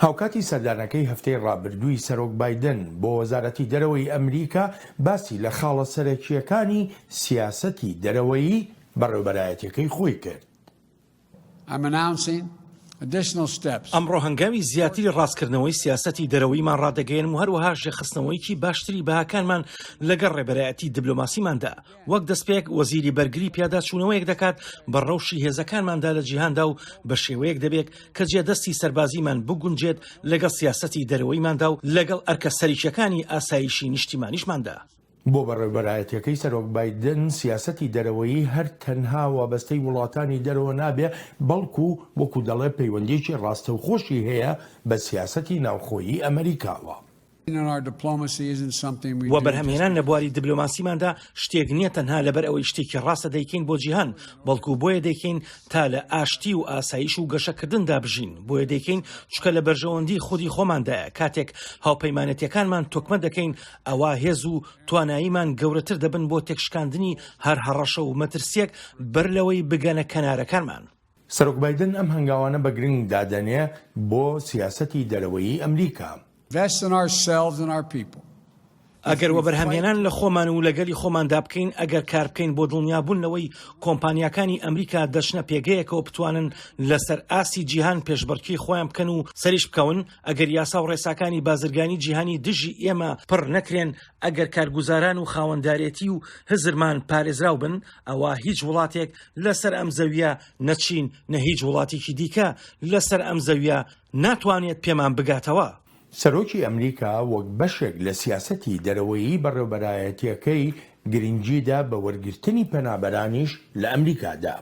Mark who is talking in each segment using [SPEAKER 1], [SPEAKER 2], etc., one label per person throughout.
[SPEAKER 1] هاوکاتی سەردانەکەی هەفتەی ڕابردووی سەرۆک بایدن بۆ وەزارەتی دەرەوەی ئەمریکا، باسی لە خاڵە سەرەکییەکانی سیاسەتی دەرەوەیی بەڕێوبەرایەتیەکەی خۆی کرد.
[SPEAKER 2] ئەمڕۆ هەنگاوی زیاتری ڕاستکردنەوەی سیاسەتی دەرەوەیمان ڕادەگەیەنم و هەروەها ژێرخستنەوەیەکی باشتری بەهاکانمان لەگەڵ ڕێبەرایەتی دبلۆماسیماندا. وەک دەستپێک، وەزیری بەرگری پیاداچوونەوەیەک دەکات بە ڕەوشی هێزەکانماندا لە جیهاندا و بە شێوەیەک دەبێت کە جێدەستی سەربازیمان بگونجێت لەگەڵ سیاسەتی دەرەوەیماندا و لەگەڵ ئەرکە سەرەکییەکانی ئاسایشی نیشتیمانیشماندا.
[SPEAKER 1] بۆ بەڕێوبەرایەتیەکەی سەرۆک بایدن سیاسەتی دەرەوەیی هەر تەنها وابەستەی وڵاتانی دەرەوە نابێ، بەڵکو وەکو دەڵێ پەیوەندیەکی ڕاستەوخۆشی هەیە بە سیاسەتی ناوخۆیی ئەمەریکاوە.
[SPEAKER 2] وەبەرهەمهێنان لە بواری دبلۆماسیماندا شتێک نییە تەنها لەبەر ئەوەی شتێکی ڕاستە دەیکەین بۆ جیهان، بەڵکو بۆیە دەیکەین تا لە ئاشتی و ئاسایش و گەشەکردندا بژین، بۆیە دەیکەین چونکە لە بەرژەوەندی خودی خۆماندایە، کاتێک هاوپەیمانێتیەکانمان تۆکمە دەکەین ئەوا هێز و تواناییمان گەورەتر دەبن بۆ تێکشکاندنی هەر هەڕەشە و مەترسییەک بەر لەوەی بگەنە کەنارەکانمان.
[SPEAKER 1] سەرۆک بایدن ئەم هەنگاوانە بە گرنگ دادەنێ بۆ سیاسەتی دەرەوەیی ئەمریکا.
[SPEAKER 2] ئەگەر وەبەرهەمهێنان لە خۆمان و لە گەلی خۆماندا بکەین، ئەگەر کار بکەین بۆ دڵنیابوون لەوەی کۆمپانیاکانی ئەمریکا دەچنە پێگەیەکەوە بتوانن لەسەر ئاستی جیهان پێشبڕکێی خۆیان بکەن و سەریش بکەون، ئەگەر یاسا و ڕێساکانی بازرگانی جیهانی دژی ئێمە پڕ نەکرێن، ئەگەر کارگوزاران و خاوەندارێتی و هزرمان پارێزراو بن، ئەوا هیچ وڵاتێک لەسەر ئەم زەوییە نە چین نە هیچ وڵاتێکی دیکە لەسەر ئەم زەوییە ناتوانێت پێمان بگاتەوە.
[SPEAKER 1] سەرۆکی ئەمریکا وەک بەشێک لە سیاسەتی دەرەوەیی بەڕێوبەرایەتییەکەی گرنگی دا بە وەرگرتنی پەنابەرانیش لە ئەمریکادا.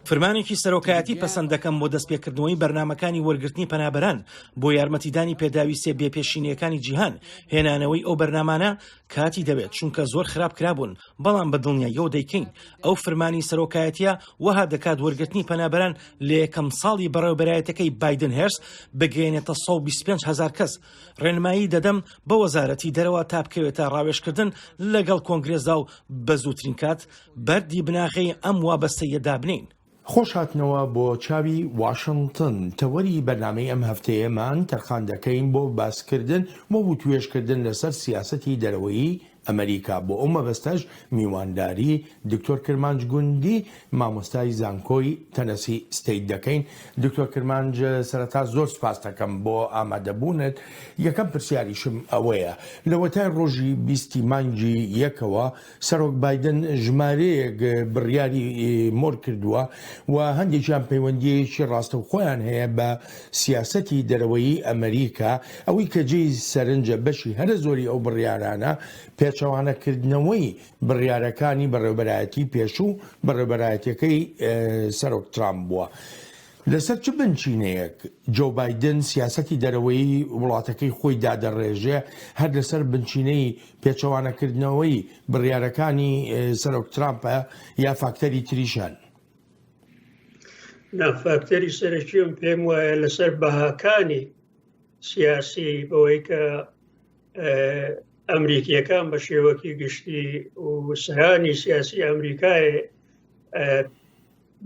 [SPEAKER 2] فرمانێکی سەرۆکایەتی پەسەند دەکەم بۆ دەستپێکردنەوەی بەرنامەکانی وەرگرتنی پەنابەران بۆ یارمەتیدانی پێداویستیە بێپێشینەیەکانی جیهان، هێنانەوەی ئەو بەرنامانە کاتی دەوێت چونکە زۆر خراپ کرابوون، بەڵام بە دڵنیاییەوە دەیکەین. ئەو فرمانی سەرۆکایەتیە وەها دەکات وەرگرتنی پەنابەران لە یەکەم ساڵی بەڕێوەبەرایەتەکەی بایدن هێرس بگەیەنێتە 125 هەزار کەس. ڕێنمایی دەدەم بە وەزارەتی دەرەوە تا بکەوێتە ڕاوێژکردن لەگەڵ کۆنگرێسدا و بە زووترین کات بەردی بناغەی ئەم وابەستەییە دابنێین.
[SPEAKER 1] خۆش هاتنەوە بۆ چاوی واشنتن، تەوەری بەرنامەی ئەم هەفتەیەمان تەرخان دەکەین بۆ باسکردن و وتوێژکردن لەسەر سیاسەتی دەرەوەیی ئەمەریکا، بۆ ئەو مەبەستەش میوانداری دکتۆر کرمانج گوندی مامۆستای زانکۆی تەنەسی ستەیت دەکەین. دکتۆر کرمانج سەرەتا زۆر سوپاست دەکەم بۆ ئامادەبوونت، یەکەم پرسیاریشم ئەوەیە لەوەتای ڕۆژی بیستی مانگی یەکەوە سەرۆک بایدن ژمارەیەک بڕیاری مۆر کردووە و هەندێکیان پەیوەندییەکی ڕاستەوخۆیان هەیە بە سیاسەتی دەرەوەیی ئەمریکا، ئەوەی کە جێی سەرنجە بەشی هەرە زۆری ئەو بڕیارانە پێچەوانەکردنەوەی بڕیارەکانی بەڕێوەبەرایەتی پێشوو بەڕێوەبەرایەتیەکەی سەرۆک ترامپ بووە. لەسەر چ بنچینەیەک جۆ بایدن سیاسەتی دەرەوەیی وڵاتەکەی خۆی دادەڕێژێ، هەر لەسەر بنچینەی پێچەوانەکردنەوەی بڕیارەکانی سەرۆک ترامپە یا فاکتەری تریش هەن؟
[SPEAKER 3] نا، فاکتەری سەرەکیم پێم وایە لەسەر بەهاکانی سیاسی بەوەی کە ئەمریکیەکان بە شێوەکی گشتی و سەرانی سیاسی ئەمریکای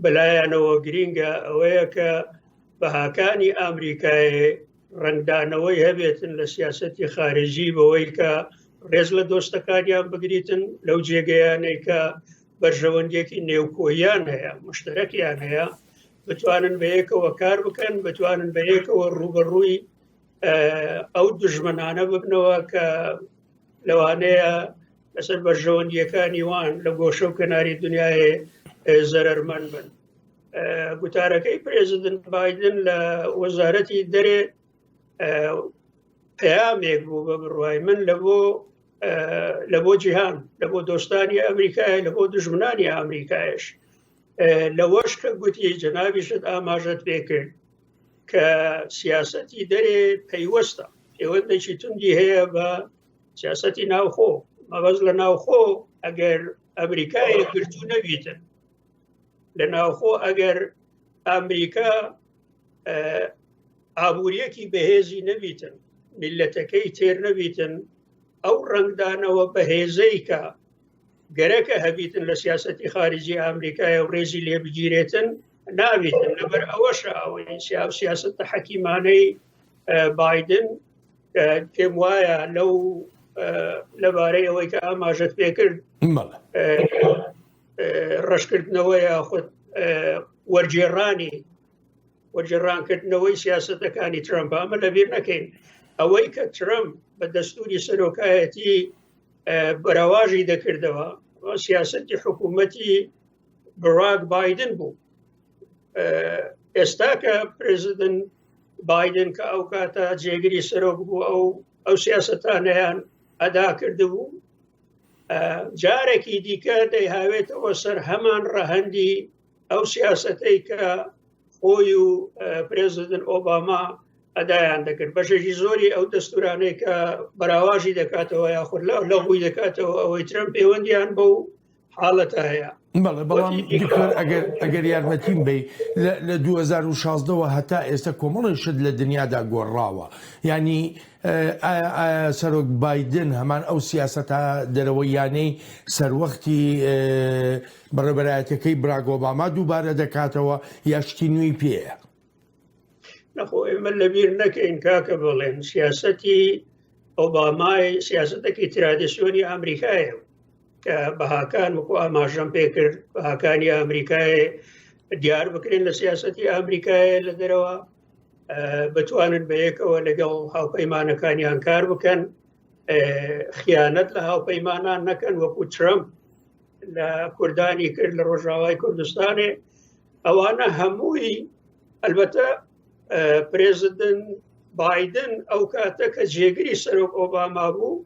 [SPEAKER 3] بەلایانەوە گرینگە ئەوەیە کە بەهاکانی ئامریکایێ ڕەنگدانەوەی هەبێتن لە سیاسەتی خارجی بەوەی کە ڕێز لە دۆستەکانیان بگریتن لەو جێگەیانەی کە بەرژەوەندیەکی نێوکۆیان هەیە مشتەرەکیان هەیە بتوانن بەیەکەوە کار بکەن بتوانن بەیەکەوە ڕوبەڕووی ئەو دژمنانە ببنەوە کە لەوانەیە لەسەر بەرژەوەندیەکانی وان لە گۆشە و کەناری دنیای زەرمەند بن گوتارەکەی پرێزیدنت بایدن لە وەزارەتی دەرێ پەیامێک بوو بە بڕوای من لە بۆ لە بۆ جیهان لە بۆ دۆستانی ئەمریکای لە بۆ دژمنانی ئەمریکایش لەوەش کە گوتی جەنابیشت ئاماژەت پێکرد کە سیاسەتی دەرێ پەیوەستە پەیوەندێکی توندی هەیە بە سیاسەتی ناوخۆ مەبەست لە ناوخۆ ئەگەر ئەمریکا یەکگرتوو نەبیتن لە ناوخۆ ئەگەر ئەمریکا ئابوووریەکی بەهێزی نەبیتن میلەتەکەی تێر نەبیتن ئەو ڕەنگدانەوە بەهێزەی کە گەرەکە هەبیتن لە سیاسەتی خارجی ئەمریکایە و ڕێزی لێ بگیرێتن. نابێتن لەبەر ئەوەشە ئەوەی سیاسەتە حەکیمانەی بایدن پێم وایە لەو لەبارەی ئەوەی کە ئاماژەت پێکرد ڕەشکردنەوە یاخود وەرگێڕانی وەرگێڕانکردنەوەی سیاسەتەکانی ترەمپ ئەمە لەبیر نەکەین ئەوەی کە ترەمپ بە دەستوری سەرۆکایەتی بەرەواژی دەکردەوە سیاسەتی حکوومەتی براک بایدن بوو ئێستا کە پرزیدن بایدن کە ئەو کاتە جێگری سەرۆک بوو ئەو ئەو سیاستانیان ئەدا کردبوو جارێکی دیکە دەیهاوێتەوە سەر هەمان ڕەهەندی ئەو سیاسەتەی کە خۆی و پرێزیدن ئۆباما ئەدایان دەکرد بەشێکی زۆری ئەو دەستورانەی کە بەراواژی دەکاتەوە یاخود لە لە ڕووی دەکاتەوە ئەوەی ترەم پەیوەندیان بەو حاڵەتە هەیە.
[SPEAKER 1] بەڵێ بەڵام دکتۆر ئەگەر ئەگەر یارمەتیم بی لە 2016ەوە هەتا ئێستا کۆمەڵی شت لە دنیادا گۆڕاوە یعنی ئایا ئایا سەرۆک بایدن هەمان ئەو سیاسەتە دەرەوەیانەی سەروەختی بەڕێبەرایەتەکەی براک ئۆباما دووبارە دەکاتەوە یا شتی نوێی پێیە؟
[SPEAKER 3] نەخۆ ئێمە لەبیر نەکەین کاکە بڵێن سیاسەتی ئۆبامای سیاسەتێکی ترادیسیۆنی ئەمریکایە کە بەهاکان وەکو ئاماژەم پێکرد بەهاکانی ئەمریکای دیار بکرێن لە سیاسەتی ئەمریکایە لە دەرەوە بتوانن بە یەکەوە لەگەڵ هاوپەیمانەکانیان کار بکەن خیانەت لە هاوپەیمانان نەکەن وەکو ترەمپ لە کوردانی کرد لە ڕۆژاوای کوردستانێ ئەوانە هەمووی ئەلبەتە پرێزیدن بایدن ئەو کاتە کە جێگری سەرۆک ئۆباما بوو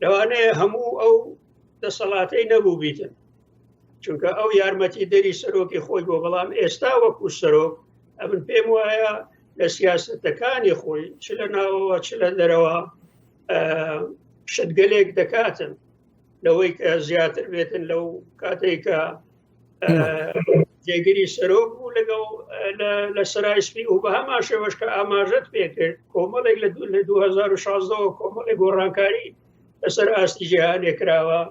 [SPEAKER 3] لەوانەیە هەموو ئەو دەسەڵاتەی نەبوو بیتن چونکە ئەو یارمەتی دەری سەرۆکی خۆی بۆ بەڵام ئێستا وەکو سەرۆک ئەمن پێم وایە لە سیاستەکانی خۆی چ لە ناوەوە چ لە دەرەوە شتگەلێک دەکاتن لەوەی کە زیاتر بێتن لەو کاتێک کە جێگری سەرۆک بوو لەگەڵ لە سەرای سپی و بە هەمان شێوەش کە ئاماژەت پێکرد کۆمەڵێک لە 2016ەوە کۆمەڵێک گۆڕانکاری لەسەر ئاستی جیهانێ کراوە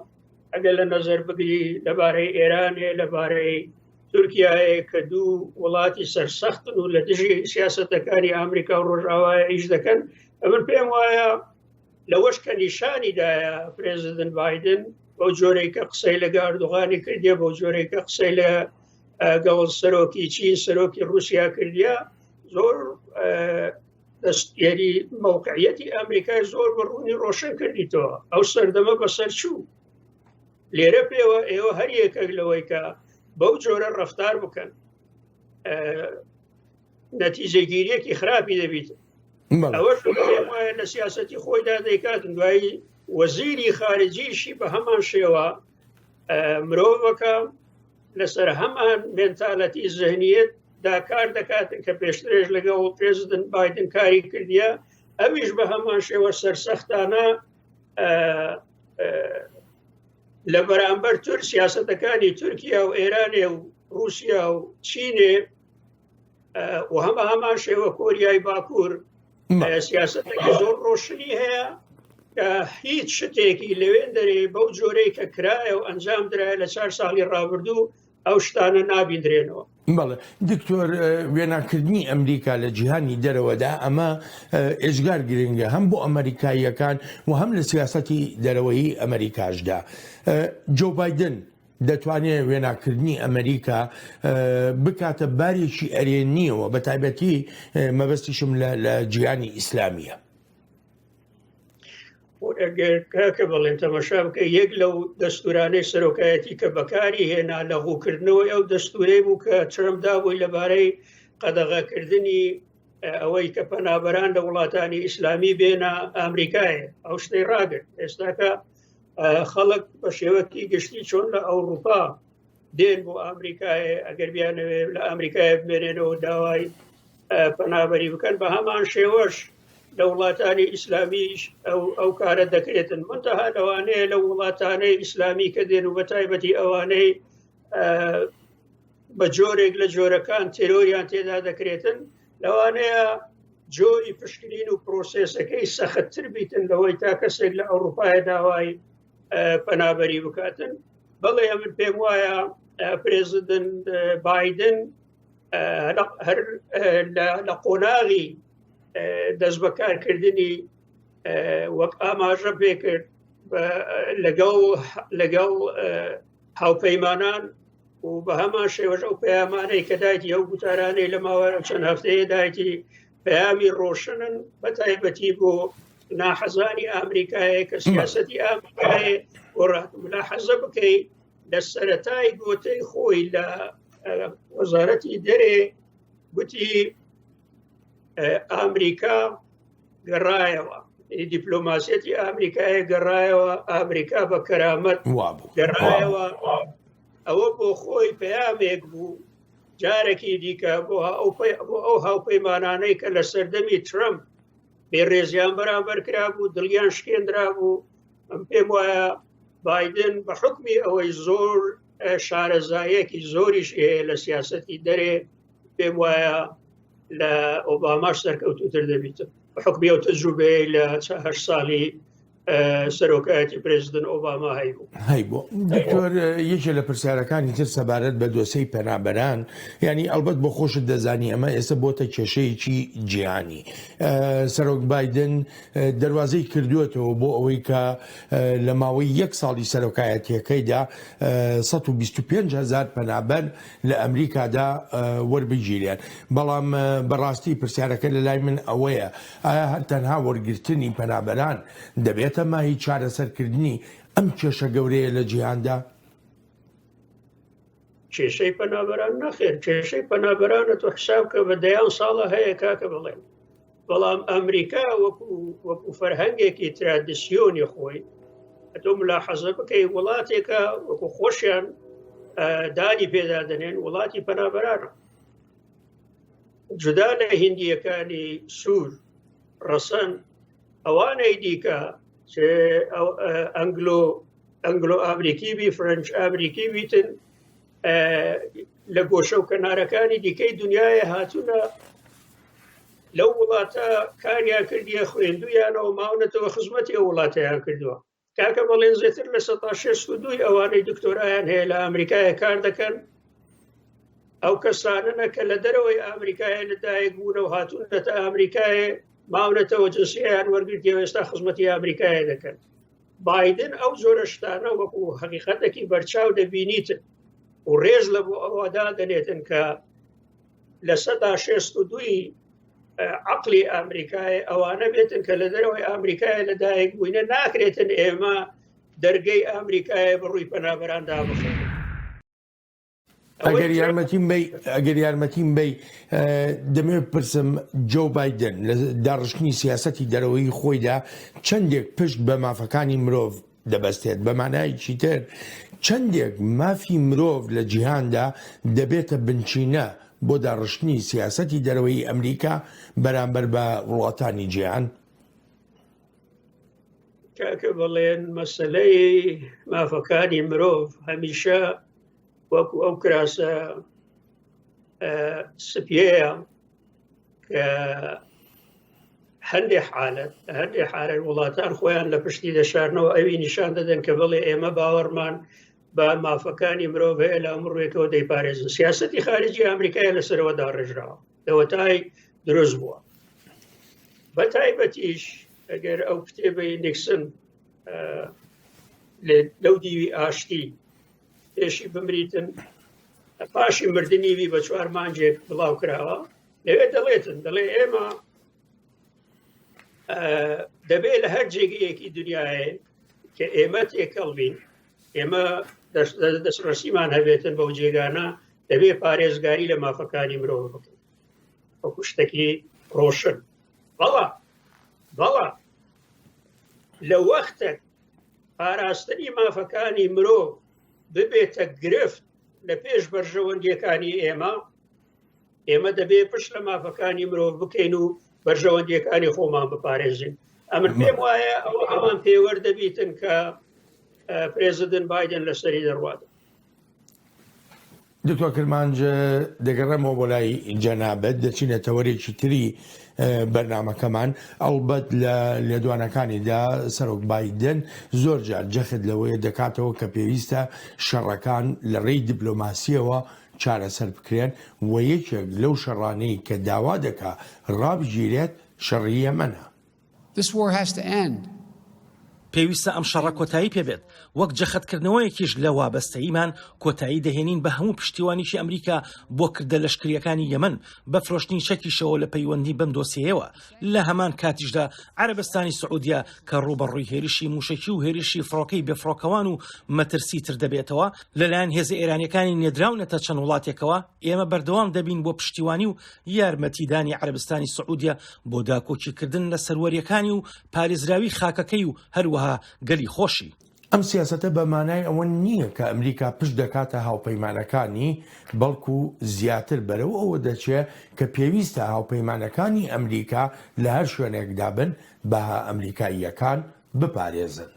[SPEAKER 3] ئەگەر لە نەزەر بگری لەبارەی ئێرانێ لەبارەی تورکیایە کە دوو وڵاتی سەرسەختن و لە دژی سیاستەکانی ئەمریکا و ڕۆژئاوایە ئیش دەکەن ئەمن پێم وایە لەوەش کە نیشانی دایە پرێزیدن بایدن بەو جۆرەی کە قسەی لەگە ئەردوغانی کردیە بەو جۆرەی کە قسەی لە گەڵ سەرۆکی چین سەرۆکی رووسیا کردیە زۆر دەستێری مەوقعیەتی ئەمریکای زۆر بە ڕوونی ڕۆشن کردیتەوە ئەو سەردەمە بەسەر چوو لێرە پێوە ئێوە هەر یەکێک لەوەی کە بەو جۆرە ڕفتار بکەن نەتیجەگیریەکی خراپی دەبیت ئەوەش وایە لە سیاستی خۆیدا دەیکات دوایی وەزیری خارجیشی بە هەمان شێوە مرۆڤەکە لەسەر هەمان مێنتالەتی زهنیت دا کار دەکات کە پێشترێش لەگەڵ پرێزیدنت بایدن کاری کردیە ئەویش بە هەمان شێوە سەرسەختانە لە بەرامبەر تور سیاستەکانی تورکیا و ئێرانێ و رووسیا و چینێ و هەمە هەمان شێوە کۆریای باکوور سیاستێکی زۆر ڕۆشنی هەیە کە هیچ شتێکی لەوێن دەرێ بەو جۆرەی کە کرایە و ئەنجام درایە لە چار ساڵی ڕابردوو ئەو شتانە نابیندرێنەوە.
[SPEAKER 1] بەڵێ دکتۆر وێناکردنی ئەمریکا لە جیهانی دەرەوەدا ئەمە ئێجگار گرنگە هەم بۆ ئەمریکاییەکان و هەم لە سیاسەتی دەرەوەیی ئەمریکاشدا جۆ بایدن دەتوانێت وێناکردنی ئەمریکا بکاتە بارێکی ئەرێنیەوە بە تایبەتی مەبەستیشم لە جیهانی ئیسلامیە.
[SPEAKER 3] ئەگەر کاکە بەڵێن تەمەشا بکە یەک لەو دەستورانەی سەرۆکایەتی کە بەکاری هێنا لە غوکردنەوەی ئەو دەستورەی بوو کە ترەمپ دابووی لەبارەی قەدەغەکردنی ئەوەی کە پەنابەران لە وڵاتانی ئیسلامی بێنە ئەمریکایە ئەو شتەی ڕاگرت ئێستاکە خەڵک بە شێوەکی گشتی چۆن لە ئەوروپا دێن بۆ ئەمریکایە ئەگەر بیانەوێ لە ئەمریکای بمێنێنەوە داوای پەنابەری بکەن بە هەمان شێوەش لە وڵاتانی ئیسلامیش ئەو ئەو کارە دەکرێتن منتەها لەوانەیە لە وڵاتانەی ئیسلامی کە دێن و بە تایبەتی ئەوانەی بە جۆرێک لە جۆرەکان تێرۆریان تێدا دەکرێتن لەوانەیە جۆری پشکنین و پرۆسێسەکەی سەختتر بیتن لەوەی تا کەسێک لە ئەوروپای داوای پەنابەری بکاتن بەڵێ ئەمن پێم وایە پرێزیدن بایدن. هەر لە قۆناغی دەست بەکارکردنی وەک ئاماژە پێکرد لەگەڵ لەگەڵ هاوپەیمانان و بە هەمان شێوەش ئەو پەیامانەی کە دایتی ئەو گوتارانەی لە ماوە چەند هەفتەیە دایتی پەیامی ڕۆشنن بە تایبەتی بۆ ناحەزانی ئامریکایە کە سیاستی ئامریکایە گۆڕات ملاحەزە بکەی لە سەتای گۆتەی خۆی لە وەزارەتی دەرێ گوتی ئامریکا گەڕایەوە دیپلۆماسیەتی ئامریکایە گەڕایەوە ئامریکا بە کەرامەت گەڕایەوە ئەوە بۆ خۆی پەیامێک بوو جارێکی دیکە بۆ ئەو بۆ ئەو هاوپەیمانانەی کە لە سەردەمی ترەمپ بێڕێزیان بەرامبەر کرابوو دڵیان شکێنرا بوو ئەم پێم وایە بایدن بە حکمی ئەوەی زۆر شارەزایەکی زۆریش هەیە لە سیاستی دەرێ پێم وایە لە ئۆباماش سەرکەوتوتر دەبیت بە حکمی ئەو تەجروبەیە لە هە ساڵی سەرۆکایەتی پرێزیدنت ئۆباما هەیبوو.
[SPEAKER 1] هەیبوو. دکتۆر یەکێ لە پرسیارەکانی تر سەبارەت بە دۆسێی پەنابەران یانی ئەڵبەت بۆ خۆشت دەزانی ئەمە ئێستا بۆتە کێشەیەکی جیهانی سەرۆک بایدن دەروازەی کردووەتەوە بۆ ئەوەی کە لە ماوەی یەک ساڵی سەرۆکایەتیەکەیدا 125 هزار پەنابەر لە ئەمریکادا وەربگیرێن بەڵام بەڕاستی پرسیارەکە لە لای من ئەوەیە ئایا هەر تەنها وەرگرتنی پەنابەران دەبێتە مایەی چارەسەرکردنی ئەم کێشە گەورەیە لە جیهاندا؟
[SPEAKER 3] کێشەی پەنابەران نەخێر کێشەی پەنابەرانە تۆ حساب کە بە دەیان ساڵە هەیە کاکە بڵێن بەڵام ئەمریکا وەکو وەکو فەرهەنگێکی ترادسیۆنی خۆی ئەتۆ ملاحەزە بکەی وڵاتێکە وەکو خۆشیان دانی پێدا دەنێن وڵاتی پەنابەرانە جودا لە هندیەکانی سوور ڕەسەن ئەوانەی دیکە ئەنگلۆ ئەنگلۆ ئەمریکی بی فرەنج ئەمریکی بیتن لە گۆشە و کەنارەکانی دیکەی دنیاە هاتوونە لەو وڵاتە کاریان کردیە خوێندویانەوە ماونەتەوە خزمەتی ئەو وڵاتەیان کردووە کاکە بەڵێن زیاتر لە 62 ئەوانەی دکتۆرایان هەیە لە ئەمریکایە کار دەکەن ئەو کەسانەنە کە لە دەرەوەی ئەمریکایە لەدایک بوون و هاتوونەتە ئەمریکایە ماونەتەوە جنسیان وەرگرتیەوە ئێستا خزمەتی ئەمریکایە دەکەن بایدن ئەو جۆرە شتانە وەکو حەقیقەتێکی بەرچاو دەبینیتن و ڕێز لە بۆ ئەوەدا دەنێتن کە لە سەدا شێست و دووی عقلی ئەمریکای ئەوانە بێتن کە لە دەرەوەی ئەمریکای لەدایک بووینە ناکرێتن ئێمە دەرگەی ئەمریکای بەڕووی پەنابەراندا بخەین.
[SPEAKER 1] ئەگەر یارمەتیم بی ئەگەر یارمەتیم بی دەمەوێت پرسم جۆ بایدن لە داڕشتنی سیاستی دەرەوەی خۆیدا چەندێک پشت بە مافەکانی مرۆڤ دەبەستێت بە مانایەکی تر چەندێک مافی مرۆڤ لە جیهاندا دەبێتە بنچینە بۆ داڕشتنی سیاستی دەرەوەی ئەمریکا بەرامبەر بە وڵاتانی جیهان؟
[SPEAKER 3] کاکە بەڵێن مەسلەی مافەکانی مرۆڤ هەمیشە وەکو ئەو کراسە سپیەیە کە هەندێک حالت هەندێک حالت وڵاتان خۆیان لە پشتی دەشارنەوە ئەوی نیشان دەدەن کە بڵێ ئێمە باوەڕمان بە مافەکانی مرۆڤ هەیە لە ئەمڕێکەوە دەیپارێزن سیاستی خارجی ئەمریکای لەسەرەوە داڕێژراوە لەوەتای دروست بووە بە تایبەتیش ئەگەر ئەو کتێبەی نیکسن لەو دیوی ئاشتی پێشی بمریتن پاشی مردنی وی بە چوار مانجێک بڵاو کراوە لەوێ دەڵێتن دەڵێ ئێمە دەبێت لە هەر جێگەیەکی دنیاە کە ئێمە تێکەڵ بین ئێمە دەستڕەسیمان هەبێتن بەو جێگانە دەبێ پارێزگاری لە مافەکانی مرۆڤ بکەین وەکو شتێکی ڕۆشن بەڵام بەڵام لە وەختێک پاراستنی مافەکانی مرۆڤ ببێتە گرفت لە پێش بەرژەوەندیەکانی ئێمە ئێمە دەبێ پشت لە مافەکانی مرۆڤ بکەین و بەرژەوەندیەکانی خۆمان بپارێزین ئەمن پێم وایە ئەوە هەمان پێوەر دەبیتن کە پرێزیدنت بایدن لەسەری دەڕوات.
[SPEAKER 1] دکتۆر کرمانج دەگەڕێمەوە بۆ لای جەنابت دەچینە تەوەرێکی تری بەرنامەکەمان ئەڵبەت لە لێدوانەکانیدا سەرۆک بایدن زۆر جار جەخت لەوەیە دەکاتەوە کە پێویستە شەڕەکان لە ڕێی دیپلۆماسیەوە. چارەسەر بکرێن و یەکێک لەو شەڕانەی کە داوا دەکا ڕابگیرێت شەڕی یەمەنە.
[SPEAKER 4] This war has to end.
[SPEAKER 2] پێویستە ئەم شەڕە کۆتایی پێ بێت، وەک جەختکردنەوەیەکیش لە وابەستەییمان، کۆتایی دەهێنین بە هەموو پشتیوانیی ئەمریکا بۆ کردە لەشکرییەکانی یەمەن، بە فرۆشتنی چەکیشەوە لە پەیوەندی بەم دۆسیەیەوە، لە هەمان کاتیشدا عەرەبستانی سعودیە کە ڕووبەڕووی هێرشی مووشەکی و هێرشی فڕۆکەی بێفڕۆکەوان و مەترسی تر دەبێتەوە لەلایەن هێزە ئێرانیەکانی نێدراونەتە چەند وڵاتێکەوە، ئێمە بەردەوام دەبین بۆ پشتیوانی و یارمەتیدانی عەرەبستانی سعودیە بۆ داکۆکیکردن لە سەروەریەکانی و پارێزراوی خاکەکەی و هەروەها گەلی خۆشی.
[SPEAKER 1] ئەم سیاسەتە بە مانای ئەوە نییە کە ئەمریکا پشت دەکاتە هاوپەیمانەکانی، بەڵکو زیاتر بەرەو ئەوە دەچێ کە پێویستە هاوپەیمانەکانی ئەمریکا لە هەر شوێنێکدا بن، بەها ئەمریکاییەکان بپارێزن.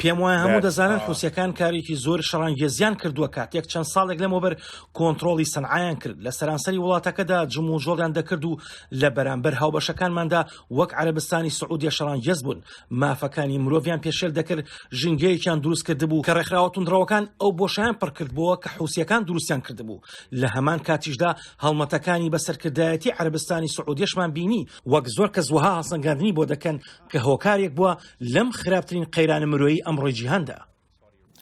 [SPEAKER 2] پێم وایە هەموو دەزانن حوسیەکان کارێکی زۆر شەڕانگێزیان کردووە کاتێک چەند ساڵێک لەمەوبەر کۆنتڕۆڵی سەنعایان کرد، لە سەرانسەری وڵاتەکەدا جموجۆڵیان دەکرد و لە بەرامبەر هاوبەشەکانماندا وەک عەرەبستانی سعودیە شەڕانگێز بوون، مافەکانی مرۆڤیان پێشێل دەکرد، ژینگەیەکیان دروست کردبوو کە ڕێکخراوە توندڕەوەکان ئەو بۆشایان پڕکردبووەوە کە حوسیەکان دروستیان کردبوو، لە هەمان کاتیشدا هەڵمەتەکانی بە سەرکردایەتی عەرەبستانی سعودیەشمان بینی، وەک زۆر کەس وەها هەڵسەنگاندنی بۆ دەکەن کە هۆکارێک بووە لەم خراپترین قەیرانە مرۆیی ئەمڕۆی جیهاندا.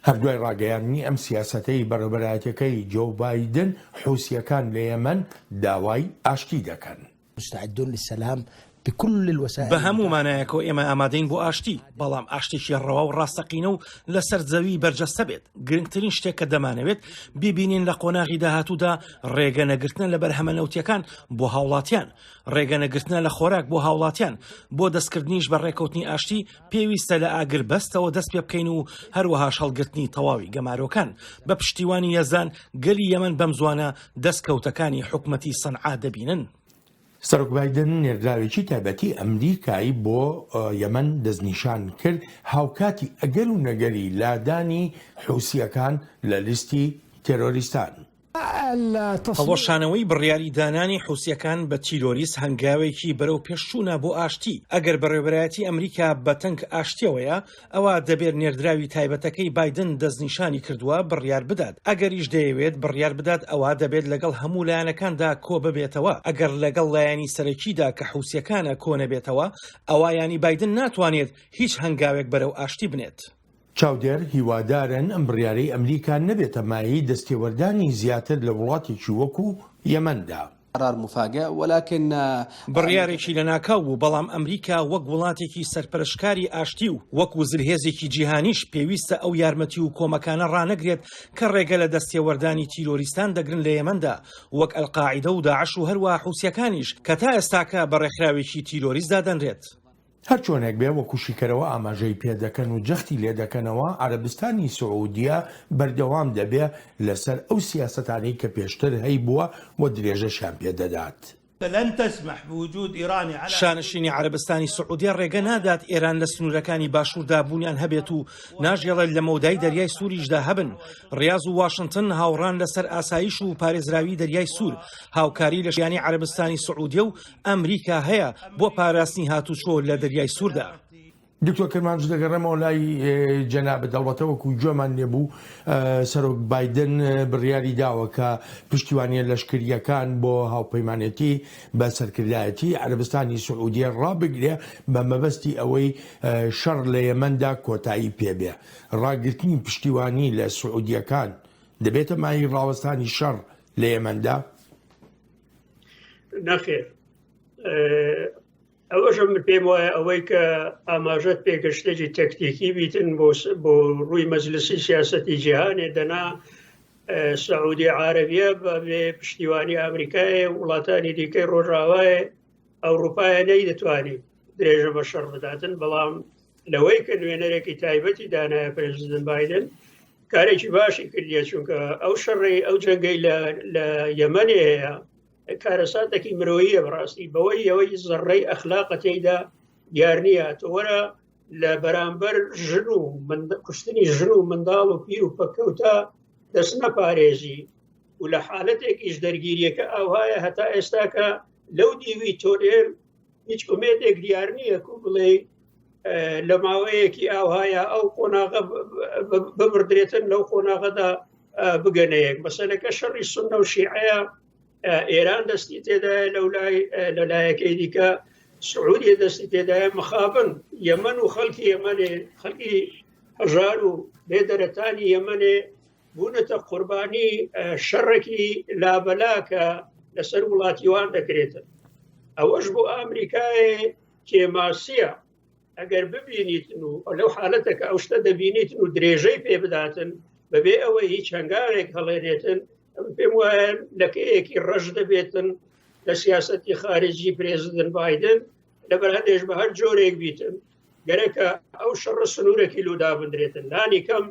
[SPEAKER 1] هەر دوای ڕاگەیاندنی ئەم سیاسەتەی بەڕێوبەرایەتیەکەی جۆو بایدن، حوسییەکان لە یەمەن داوای ئاشتی دەکەن.
[SPEAKER 5] مستعدون للسلام بكل الوسائل
[SPEAKER 2] بە هەموو مانایەکەوە ئێمە ئامادەین بۆ ئاشتی، بەڵام ئاشتێکی ڕەوا و ڕاستەقینە و لەسەر زەوی بەرجەستە بێت. گرنگترین شتێک کە دەمانەوێت بیبینین لە قۆناغی داهاتوودا ڕێگە نەگرتنە لە بەرهەمە نەوتییەکان بۆ هاوڵاتیان، ڕێگە نەگرتنە لە خۆراک بۆ هاوڵاتیان، بۆ دەستکردنیش بە ڕێکەوتنی ئاشتی پێویستە لە ئاگربەستەوە دەست پێ بکەین و هەروەهاش هەڵگرتنی تەواوی گەمارۆکان. بە پشتیوانی یەزدان گەلی یەمەن بەمزوانە دەستکەوتەکانی حکومەتی سەنعا دەبینن.
[SPEAKER 1] سەرۆک بایدن نێردراوێکی تایبەتی ئەمریکای بۆ یەمەن دەستنیشان کرد، هاوکاتی ئەگەر و نەگەری لادانی حوسییەکان لە لیستی تێرۆریستان.
[SPEAKER 2] هەڵوەشانەوەی بڕیاری دانانی حوسییەکان بە تیرۆریست هەنگاوێکی بەرەو پێشچوونە بۆ ئاشتی، ئەگەر بەڕێوەبەرایەتی ئەمریکا بە تەنگ ئاشتییەوەیە، ئەوا دەبێت نێردراوی تایبەتەکەی بایدن دەستنیشانی کردووە بڕیار بدات، ئەگەریش دەیەوێت بڕیار بدات ئەوا دەبێت لەگەڵ هەموو لایەنەکاندا کۆببێتەوە، ئەگەر لەگەڵ لایەنی سەرەکیدا کە حوسییەکانە کۆنەبێتەوە ئەوا یانی بایدن ناتوانێت هیچ هەنگاوێک بەرەو ئاشتی بنێت.
[SPEAKER 1] چاودێر هیوادارن ئەم بڕیارەی ئەمریکا نەبێتە مایەی دەستێوەردانی زیاتر لە وڵاتێکی وەکو یەمەندا.
[SPEAKER 6] قرار مفاجئ ولکن.
[SPEAKER 2] بڕیارێکی لەناکاو بوو، بەڵام ئەمریکا وەک وڵاتێکی سەرپەرشتکاری ئاشتی و وەکو زلهێزێکی جیهانیش پێویستە ئەو یارمەتی و کۆمەکانە ڕانەگرێت کە ڕێگە لە دەستێوەردانی تیرۆریستان دەگرن لە یەمەندا وەک ئەلقاعیدە و داعش و هەروەها حوسیەکانیش کە تا ئێستاکە بە ڕێکخراوێکی تیرۆریست دادەنرێت.
[SPEAKER 1] هەرچۆنێک بێ وەکو شیکەرەوە ئاماژەی پێدەکەن و جەختی لێدەکەنەوە عەرەبستانی سعودیە بەردەوام دەبێ لەسەر ئەو سیاسەتانەی کە پێشتر هەیبووە و درێژەشیان پێدەدات.
[SPEAKER 7] لن تسمح بوجود ایران علی.
[SPEAKER 2] شانشینی عەرەبستانی سعودیە ڕێگە نادات ئێران لە سنوورەکانی باشووردا بوونیان هەبێت و ناشهێڵێت لە مەودای دەریای سووریشدا هەبن. ڕیاز و واشنتن هاوڕان لەسەر ئاسایش و پارێزراوی دەریای سوور. هاوکاری لە شیانی عەرەبستانی سعودیە و ئەمریکا هەیە بۆ پاراستنی هاتوچۆ لە دەریای سووردا.
[SPEAKER 1] دکتۆر کرمانج دەگەڕێمەوە لای جەنابت، ئەڵبەتە وەکو گوێمان لێبوو سەرۆک بایدن بڕیاری داوە کە پشتیوانیە لەشکرییەکان بۆ هاوپەیمانێتی بە سەرکردایەتی عەرەبستانی سعودیە ڕابگرێ بە مەبەستی ئەوەی شەڕ لە یەمەندا کۆتایی پێبێ. ڕاگرتنی پشتیوانی لە سعودیەکان دەبێتە مایەی ڕاوەستانی شەڕ لە یەمەندا؟
[SPEAKER 3] نەخێر ئەوەشم من پێم وایە ئەوەی کە ئاماژەت پێگەشتێکی تەکتیکی بیتن بۆ بۆ ڕووی مەجلسی سیاستی جیهانێ دەنا سعودی عربیە بە بێ پشتیوانی ئەمریکایە وڵاتانی دیکەی ڕۆژاوایە ئەوروپایە نەیدەتوانی درێژە بە شەڕ بداتن بەڵام لەوەی کە نوێنەرێکی تایبەتی دانایە پرزیدن بایدن کارێکی باشی کردیە چونکە ئەو شەڕی ئەو جەنگەی لە یەمەنێ هەیە کارەساتێکی مرۆییە بەڕاستی بەوەی ئەوەی زەڕەی ئەخلاقە تێیدا دیار نییە تۆوەرە لە بەرامبەر ژن و کوشتنی ژن و منداڵ و پیر و پەکەوتە دەست نەپارێزی و لە حالەتێکیش دەرگیریەکە ئاوهایە هەتا ئێستاکە لەو دیوی تۆرێر هیچ ئومێدێک دیار نییە کو بڵێ. لە ماوەیەکی ئاوهایە ئەو قۆناغە ببردرێتن لەو قۆناغەدا بگەنەیەک مەسەلەکە شەڕی سنە و شیعەیە ئێران دەستی تێدایە لەو لای لە لایەکەی دیکە سعودیە دەستی تێدایە مخابن یەمەن و خەڵکی یەمەنێ خەڵکی هەژار و بێدەرەتانی یەمەنێ بوونەتە قوربانی شەڕێکی لابەلا کە لەسەر وڵاتیوان دەکرێتن ئەوەش بۆ ئەمریکای کێماسیە ئەگەر ببینیتن و لەو حالەتە کە ئەو شتە دەبینیتن و درێژەی پێ بداتن بەبێ ئەوەی هیچ هەنگاوێک هەڵێنێتن پێم وایە لەکەیەکی ڕەش دەبێتن لە سیاستی خارجی پرێزیدن بایدن لەبەر هەندێش بە هەر جۆرێک بیتن گەرەکە ئەو شەڕە سنوورێکی لودا بندرێتن لانی کەم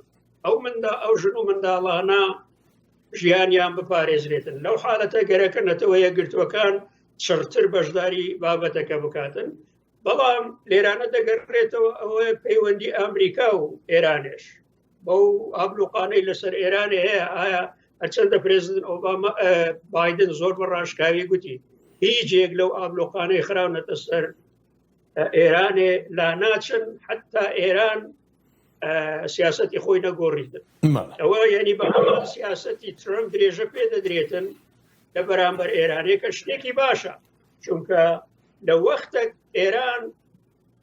[SPEAKER 3] ئەو مندا ئەو ژن و منداڵانە ژیانیان بپارێزرێتن لەو حالەتە گەرەکە نەتەوە یەکگرتووەکان چڕتر بەشداری بابەتەکە بکاتن بەڵام لێرانە دەگەڕێتەوە ئەوە پەیوەندی ئەمریکا و ئێرانێش بەو ئابلوقانەی لەسەر ئێرانێ هەیە ئایا هەرچەندە پرێزیدن ئۆباما بایدن زۆر بە ڕاشکاوی گوتی هیچ یەک لەو ئابلوقانەی خراونەتە سەر ئێرانێ لا ناچن حتا ئێران سیاستی خۆی نەگۆڕیتن ئەوە یعنی بە هەمان سیاستی ترەمپ درێژە پێ دەدرێتن لە بەرامبەر ئێرانێ کە شتێکی باشە چونکە لە وەختێک ئێران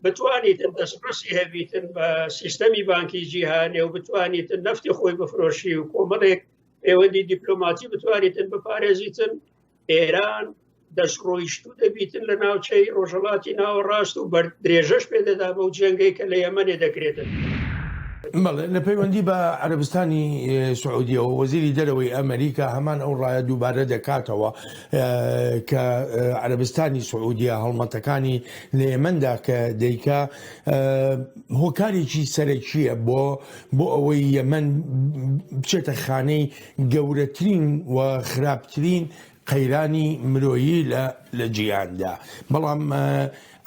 [SPEAKER 3] بتوانیتن دەستڕسی هەبیتن بە سیستەمی بانکی جیهانێ و بتوانیتن نەفتی خۆی بفرۆشی و کۆمەڵێک پەیوەندی دیپلۆماتی بتوانیتن بپارێزیتن ئێران دەستڕۆیشتوو دەبیتن لە ناوچەی ڕۆژهەڵاتی ناوەڕاست و درێژەش پێدەدا بەو جەنگەی کە لە یەمەنێ دەکرێتن.
[SPEAKER 1] بەڵێ، لە پەیوەندی بە عەرەبستانی سعودیەوە، وەزیری دەرەوەی ئەمەریکا هەمان ئەو ڕایە دووبارە دەکاتەوە کە عەرەبستانی سعودیە هەڵمەتەکانی لە یەمەندا کە دەیکا هۆکارێکی سەرەکییە بۆ بۆ ئەوەی یەمەن بچێتە خانەی گەورەترین و خراپترین قەیرانی مرۆیی لە لە جیهاندا. بەڵام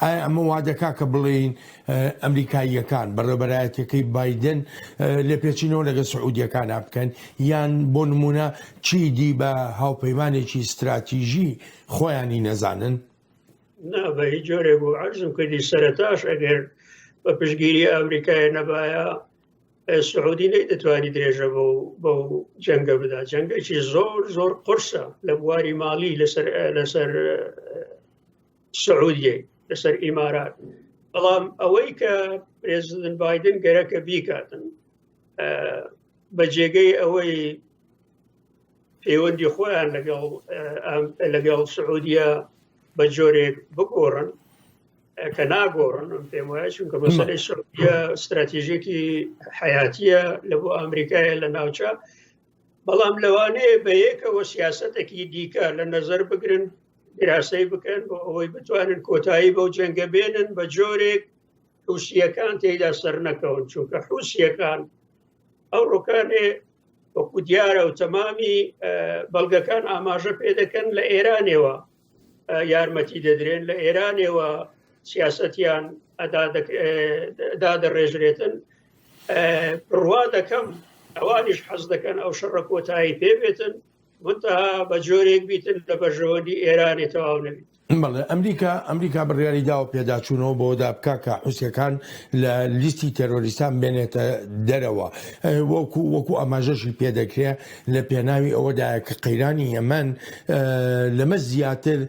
[SPEAKER 1] ئایا ئەمە وا دەکا کە بڵێین ئەمریکاییەکان، بەڕێوەبەرایەتیەکەی بایدن لێپێچینەوە لەگەڵ سعودیەکانا بکەن یان بۆ نموونە چیدی بە هاوپەیمانێکی ستراتیژی خۆیانی نەزانن؟
[SPEAKER 3] نا بە هیچ جۆرێک و عەرزم کردی سەرەتاش ئەگەر بە پشتگیری ئەمریکایە نەبایە سعودی نەیدەتوانی درێژە بەو جەنگە بدا جەنگێکی زۆر زۆر قورسە لە بواری ماڵی لەسەر لەسەر سعودیە لەسەر ئیمارات بەڵام ئەوەی کە پرێزیدن بایدن گەرەکە بیکاتن بە جێگەی ئەوەی پەیوەندی خۆیان لەگەڵ لەگەڵ سعودیە بە جۆرێک بگۆڕن کە ناگۆڕن من پێم وایە چونکە مەسەلەی سعودیە ستراتیژێکی حیاتیە لە بۆ ئەمریکایە لە ناوچە بەڵام لەوانەیە بە یەکەوە سیاستێکی دیکە لە نەزەر بگرن دراسەی بکەن بۆ ئەوەی بتوانن کۆتایی بەو جەنگە بێنن بە جۆرێک حوسیەکان تێدا سەر نەکەون چونکە حوسیەکان ئەو ڕۆکانێ وەکو دیارە و تەمامی بەڵگەکان ئاماژە پێ دەکەن لە ئێرانەوە یارمەتی دەدرێن لە ئێرانەوە سیاستیان دادەڕێژرێتن بڕوا دەکەم ئەوانیش حەز دەکەن ئەو شەڕە کۆتایی پێ بێتن منتەها بە جۆرێک بیتن لە بەرژەوەندی ئێرانی تەواو نەبیت.
[SPEAKER 1] بەڵێ ئەمریکا ئەمریکا بڕیاری داوە پێداچوونەوە بەوەدا بکا کە حوسیەکان لە لیستی تێرۆریستان بێنێتە دەرەوە وەکو وەکو ئاماژەشی پێدەکرێ لە پێناوی ئەوەدایە کە قەیرانی یەمەن لەمە زیاتر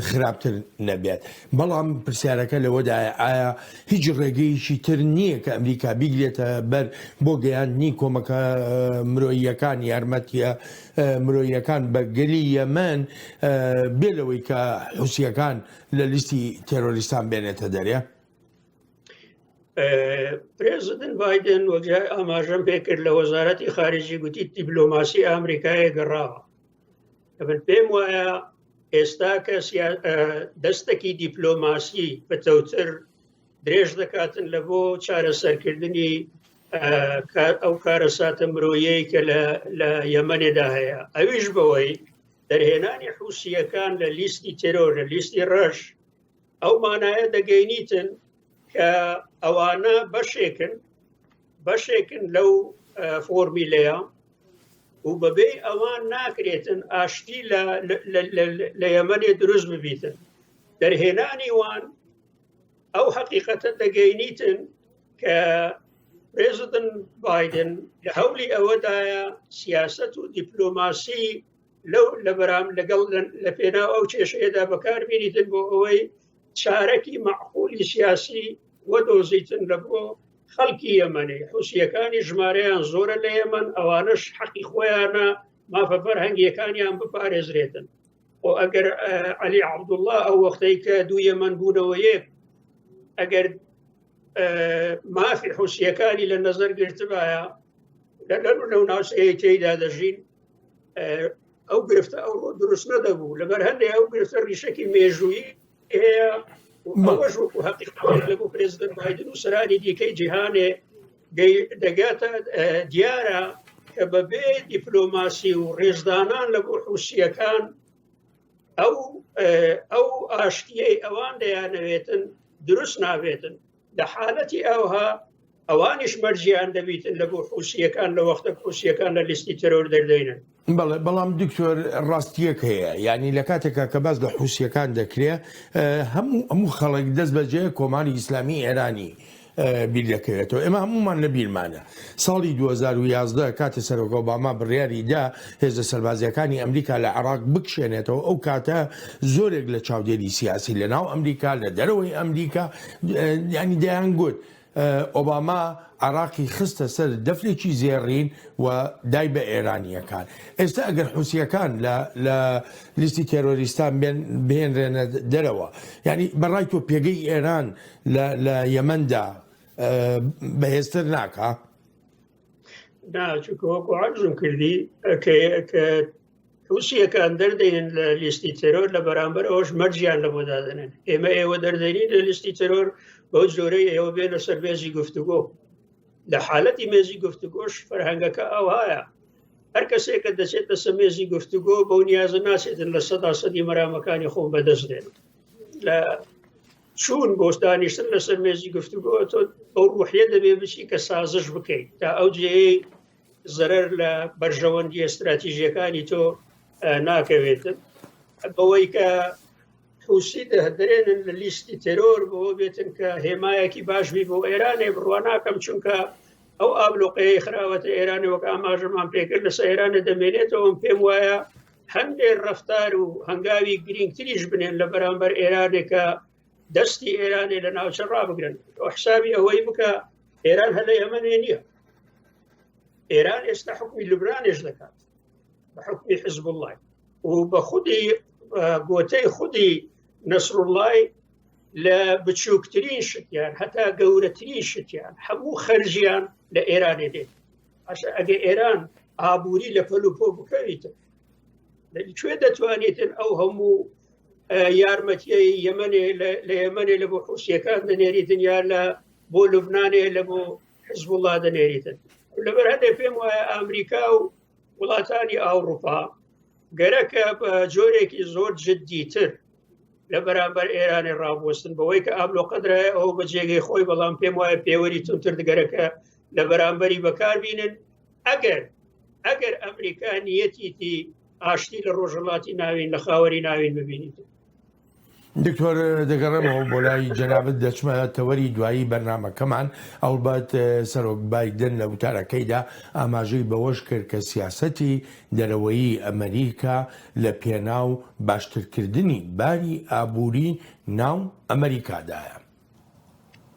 [SPEAKER 1] خراپتر نەبێت بەڵام پرسیارەکە لەوەدایە ئایا هیچ ڕێگەیەکی تر نییە کە ئەمریکا بیگرێتە بەر بۆ گەیاندنی کۆمەکە مرۆییەکان یارمەتیە مرۆییەکان بە گەلی یەمەن بێ لەوەی کە حوسییەکان لە لیستی تێرۆریستان بێنێتە دەرێ؟
[SPEAKER 3] پرێزیدنت بایدن وەک ئاماژەم پێکرد لە وەزارەتی خارجی گوتی دیبلۆماسی ئەمریکایە گەڕاوە من پێم وایە ئێستا کە دەستێکی دیپلۆماسی پتەوتر درێژ دەکاتن لە بۆ چارەسەرکردنی ئەو کارەساتە مرۆیەی کە لە یەمەنێدا هەیە ئەویش بەوەی دەرهێنانی حوسیەکان لە لیستی تێرۆر لە لیستی ڕەش ئەو مانایە دەگەینیتن کە ئەوانە بەشێکن بەشێکن لەو فۆرمیلەیە و بەبێ ئەوان ناکرێتن ئاشتی لە یەمەنێ دروست ببیتن دەرهێنانی وان. ئەو حەقیقەتە دەگەینیتن کە پرێزیدنت بایدن لە هەولی ئەوەدایە سیاست و دیپلۆماسی لەو لە بەرام لەگەڵ لە پێناو ئەو کێشەیەدا بەکاربینیتن بۆ ئەوەی چارەکی مەعقولی سیاسی وەدۆزیتن لە بۆ خەڵکی یەمەنی. حوسییەکانی ژمارەیان زۆرە لە یەمەن، ئەوانەش حەقی خۆیانە مافە فەرهەنگیەکانیان بپارێزرێتن. خۆ ئەگەر عەلی عەبدوڵڵا ئەو وەختەی کە دوو یەمەن بوونەوە یەک، ئەگەر مافی حوسییەکانی لە نەزەر گرتبایە لەو ناوچەیە تێیدا دەژین، ئەو گرفتە ئەوڕۆ دروست نەدەبوو. لەبەر هەندێ ئەو گرفتە ڕیشەکی مێژوویی هەیە و ئەوەش وەکو هەقیقەتێک لە بۆ پرێزیدەنت بایدن و سەرانی دیکەی جیهانێ دەگاتە دیارە کە بەبێ دیپلۆماسی و ڕێزدانان لە بۆ حوسییەکان ئەو ئەو ئاشتیەی ئەوان دەیانەوێتن دروست نابێتن. لە حالەتی ئەوها ئەوانیش مەرجیان دەبیتن لە بۆ حوسییەکان لە وەختە حوسییەکان لە لیستی تێرۆر دەردەینن.
[SPEAKER 1] بەڵێ بەڵام دکتۆر ڕاستیەک هەیە یانی لە کاتێکا کە باس لە حوسیەکان دەکرێ هەموو هەموو خەڵک دەست بەجێ کۆماری ئیسلامی ئێرانی بیر دەکەوێتەوە ئێمە هەمومان لە بیرمانە ساڵی 2011 کاتێ سەرۆک ئۆباما بڕیاری دا هێزە سەربازیەکانی ئەمریکا لە عێراق بکشێنێتەوە ئەو کاتە زۆرێک لە چاودێری سیاسی لە ناو ئەمریکا لە دەرەوەی ئەمریکا ینی دەیان گوت ئۆباما عێراقی خستە سەر دەفرێکی زێڕین و دای بە ئێرانییەکان. ئێستا ئەگەر حوسییەکان لە لە لیستی تێرۆریستان بێن بهێنرێنە دەرەوە، یانی بە ڕای تۆ پێگەی ئێران لە لە یەمەندا بەهێزتر ناکا؟
[SPEAKER 3] نا، چونکە وەکو عەرزم کردی کە کە حوسییەکان دەردەینن لە لیستی تێرۆر لە بەرامبەر ئەوەش مەرجیان لە بۆ دادەنێن ئێمە ئێوە دەردەینین لە لیستی تێرۆر بەو جۆرەی ئێوە بێ لەسەر مێزی گفتوگۆ لە حالەتی مێزی گفتوگۆش فەرهەنگەکە ئەوهایە هەر کەسێک کە دەچێتە سەر مێزی گفتوگۆ بەو نیازە ناچێتن لە سەدا سەدی مەرامەکانی خۆم بەدەست دێن لە چوون بۆ دانیشتن لەسەر مێزی گفتوگۆ تۆ بەو ڕوحیە دەبێ بچی کە سازش بکەیت تا ئەو جێیەی زەرەر لە بەرژەوەندیە ستراتیژیەکانی تۆ ناکەوێتن بەوەی کە حوسی دەدرێنن لە لیستی تێرۆر بۆ بێتن کە هێمایەکی باشبی بۆ ئێرانێ بڕوا ناکەم چونکە ئەو ئابلۆقەیە خراوەتە ئێرانی وەک ئاماژەمان پێکرد لەسەر ئێرانە دەمێنێتەوە پێم وایە هەندێک ڕفتار و هەنگاوی گرنگتریش بنێن لە بەرامبەر ئێرانێکە دەستی ئێرانێ لە ناوچە ڕابگرن حسابی ئەوەی بکە ئێران هەر لە یەمەنێ نییە ئێران ئێستا حکومی لوبنانێش دەکات بە حکومی حزب اللهی و بە خودی گۆتەی خودی نەسرڕڵای لە بچووکترین شتیان هەتا گەورەترین شتیان هەموو خەرجیان لە ئێرانێ دێت باشە ئەگە ئێران ئابووری لە پەل و پۆ بکەویتن کوێ دەتوانێتن ئەو هەموو یارمەتیەی یەمەێ لە یەمەێ لە بۆ حوسیەکان دەنێریتن یا لە بۆ لوبنانێ لە بۆ حزبوڵا دەنێریتن لەبەر هەندێ پێم وایە ئەمریکا و وڵاتانی ئەوروپا گەرەکە بە جۆرێکی زۆر جددیتر لە بەرامبەر ئێرانی ڕابوەستن بەوەی کە ئابلۆ قەدرای ئەو بە جێگەی خۆی بەڵام پێم وایە پێوەری تونتر گەرەکە لە بەرامبەری بەکاربینن ئەگەر ئەگەر ئەمریکا نیەتیتی ئاشتی لە ڕۆژهەڵاتی ناوین لە خاوەری ناوین ببینیت.
[SPEAKER 1] دکتۆر دەگەڕێمەوە بۆ لای جەنابت دەچمە تەوەری دوایی بەرنامەکەمان ئەڵبەت سەرۆک بایدن لە وتارەکەیدا ئاماژەی بەوەش کرد کە سیاسەتی دەرەوەیی ئەمریکا لە پێناو باشترکردنی باری ئابووری ناو ئەمریکادایە.